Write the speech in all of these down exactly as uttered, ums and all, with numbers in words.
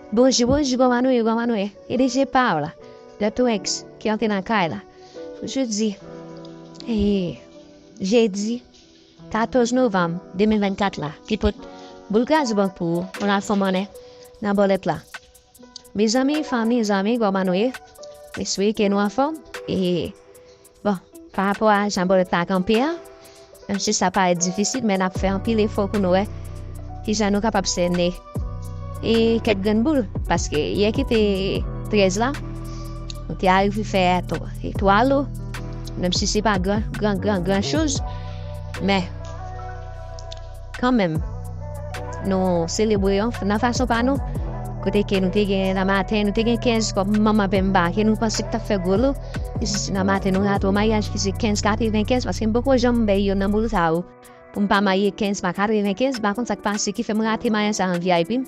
Bonjou, bonjou, kòman nou ye, kòman nou ye? E de je pa w la, Dòktè X ki antre nan kay la. Jodi, e, jedi, katòz novanm de mil vennkat la, ki pot boul kraze bank pou ou, ou nan fon monnen nan bòlèt la. Mezanmi, fanmi, zanmi, kòman nou ye? M espere ke nou anfòm. E, bon, pa rapò a jan bòlèt la kanpe a, menm si sa parèt difisil, men n ap fè anpil efò pou nou wè kijan nou kapab sène e kèk grenn boul, paske yè ki te trèz la, nou te arive fè twa, e twa lo, menm si se pa gran, gran, gran, gran choz, men kanmenm, nou selebre yo nan fason pa nou. Kote ke nou te gen nan maten, nou te gen kenz kòb manman penba, ke nou panse ki t ap fè gwo lo. E si nan maten nou rate yon maryaj ki se kenz katrevenkenz, paske m poko janm bay youn nan boul sa yo. Pou m pa marye kenz pa katrevenkenz, m pa konn sa k pase ki fè m rate maryaj sa an V I P.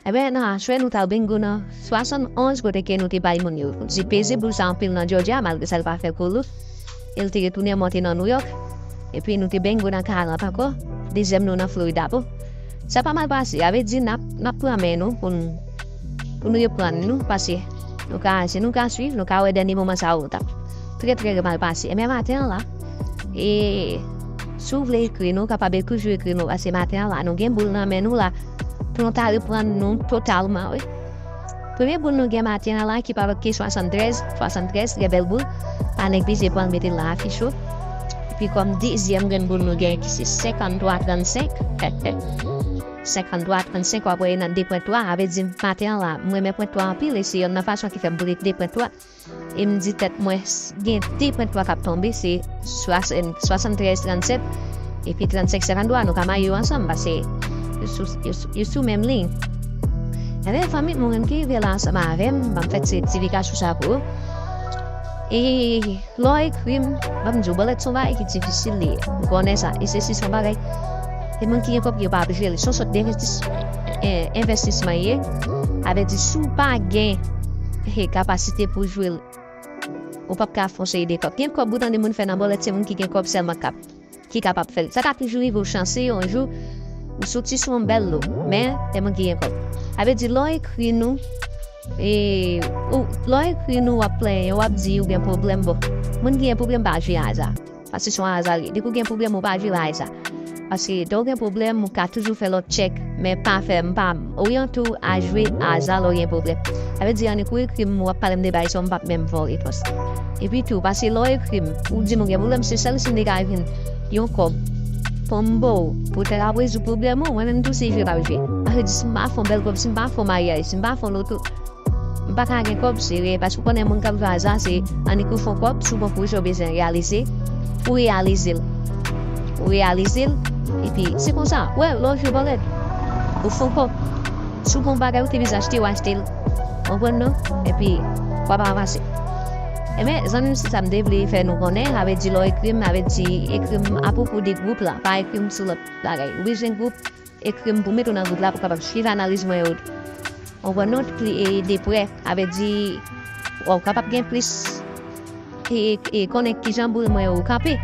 Ebyen, nan aswè, nou t al bingo nan swasannonz, kote ke nou te bay moun yo. Nou te peze boul sa anpil nan Georgia, malgre sa l pa fè gwo lo. E l te retounen monte nan New York. Epi nou te bingo nan karant ankò. Dezyèm nou nan Florida, bon. Sa pa mal pase. Sa vle di n ap, n ap pran men nou pou n, pou nou reprann nou, paske nou ka, si nou ka swiv, nou ka wè dènye moman sa yo t ap trè, trè mal pase. Ebyen, maten an la, e si w vle ekri nou, w kapab toujou ekri nou, paske maten an la, nou gen boul nan men nou la, pou nou ta reprann nou totalman, wi. Premye boul nou gen maten an la, ki pa lòt ke swasanntrèz, swasanntrèz, trè bèl boul. Pa neglije pran l, mete l nan afich ou. Epi kòm dezyèm grenn boul nou gen, ki se senkanntwa trannsenk. Senkanntwa trannsenk, w ap wè nan de pwen twa, sa vle di maten an la, m renmen pwen twa anpil, e se yonn nan fason ki fè m boule de pwen twa. E m di tèt mwen, s-, gen de pwen twa k ap tonbe, se swasann-, swasanntrèz trannsèt, epi trannsenk senkanntwa, nou ka marye yo ansanm, paske yo sou, yo sou, yo sou menm liy. Ebyen, fanmi, moun ki rive la ansanm avè m, ban m fè ti, ti fika sou sa pou ou. E lè w ekri m, ban m di w, bòlèt se yon bagay ki difisil li ye. M konnen sa, e se si se yon bagay, se moun ki gen kòb yo pa ap jwe l, se yon sòt envestis-, e, envestisman ye. Sa vle di, si w pa gen, e, kapasite pou jwe l, ou p ap ka fè yon seri de kòb. Gen kòb ou tande moun fè nan bòlèt, se moun ki gen kòb sèlman k ap, ki kapab fè l. Sa ka toujou rive w chanse yon jou, ou soti sou yon bèl lo, men se moun ki gen kòb. Sa vle di, lè w ekri nou, e, ou, lè w ekri nou, w ap plenyen, w ap di ou gen pwoblèm, bon, moun ki gen pwoblèm pa jwe aza. Paske se yon aza li ye. Depi w gen pwoblèm, ou pa jwe bagay sa. Paske lè w gen pwoblèm, ou ka toujou fè lòt tchèk, men pa fè, m pa oryante w a jwe aza lè w gen pwoblèm. Sa vle di, annik ou ekri m, w ap pale m de bagay sa, m p ap menm ba w repons. Epi tou, paske lè w ekri m, ou di m ou gen pwoblèm, se sèl si m te ka jwenn yon kòb pou m ba w, pou w te ka rezoud pwoblèm ou, mwen menm tou se jwe m ap jwe. Sa vle di, si m pa fè yon bèl kòb, si m pa fè yon maryaj, si m pa fè yon loto, m pa ka gen kòb, se vre, paske w konnen moun k ap jwe aza, se annik ou fè yon kòb, si w gen pwojè w bezwen reyalize, ou reyalize l. Ou reyalize l, epi se konsa, w wè, lè w jwe bòlèt, ou fè yon kòb. Si w gen yon bagay ou te bezwen achte, w achte l. Konprann non? Epi, w ap avanse. Ebyen, zanmi m, se sa m te vle fè nou konnen, sa vle di lè w ekri m, sa vle di ekri m apwopo de gwoup la, pa ekri m sou lòt bagay. Ou bezwen gwoup, ekri m pou mete w nan gwoup la pou w kapab swiv analiz mwen yo. Konprann non, pli, e, de prè, sa vle di, w kapab gen plis, e, e, konnen kijan boul mwen yo kanpe.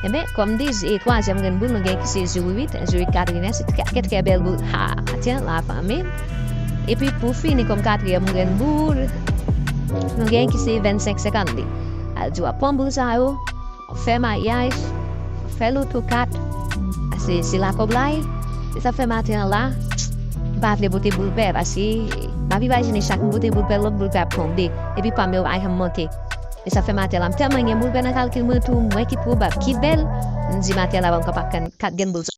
Ebyen, kòm di, e, twazyèm grenn boul nou gen ki se zewo uit, zewo uit katreven, se trè, trè, trè bèl boul. Ha, tyen, la fanmi. Epi pou fini kòm katriyèm grenn boul, nou gen ki se vennsenk senkannde. Sa vle di w ap pran boul sa yo, fè maryaj, fè loto kat, se, se la kòb la ye. Se sa fè maten an la, m pa vle pote boul pè, paske m ap imajine chak m pote boul pè, lòt boul pè ap tonbe, epi pa m yo pa janm monte. Se sa fè maten an la, m tèlman gen boul pè nan kalkil mwen tou, m wè ki pwobab, ki bèl, m di maten an la, ban m kapab pran kat grenn boul sa.